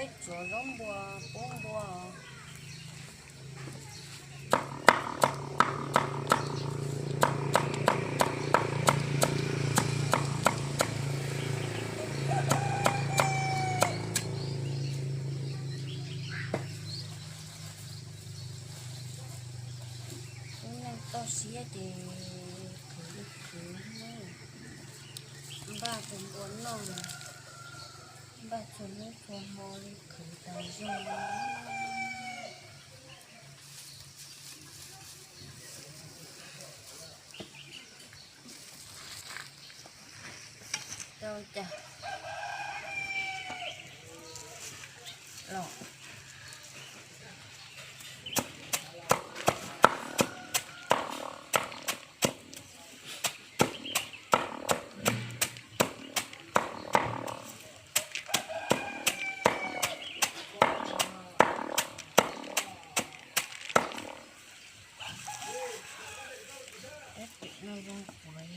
Tsuav zaub npua, pub npua. Lub neej toj siab ces khwv li khwv, npaj txog npua noj, npaj txhua hnub txhua hmo li khwv tas zog. Rau cas los. Tab tim no zoo puav li.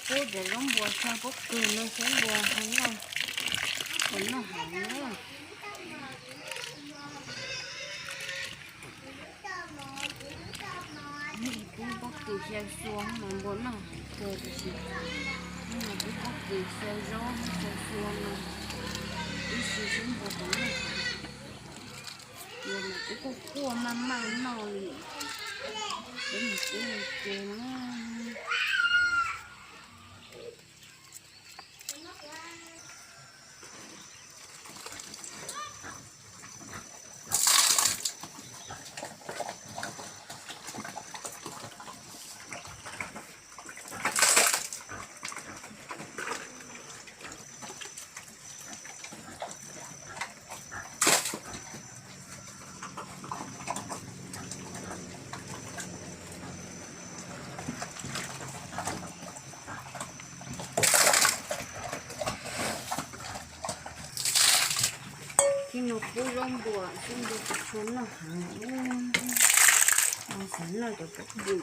Pub cov zaub npua xyaw pob kws no saib npua ho noj, puas noj heev na. Pub pob kws xyaw xua mas npua noj heev kawg tiam sis, no pub pob kws xyaw zaub xyaw xua no tib si saib npua puas noj heev. Npua mas twb quaj quaj maj maj noj li, peb mus pub ua ke na. Txij no pub zaub npua xwb npua tsis tshua noj heev. Xav noj cov pob kws.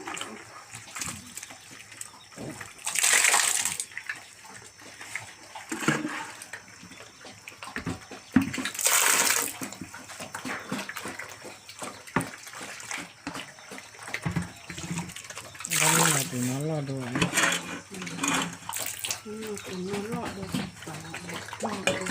Ntawd no tus no loj dua, tus no loj dua tsis tau.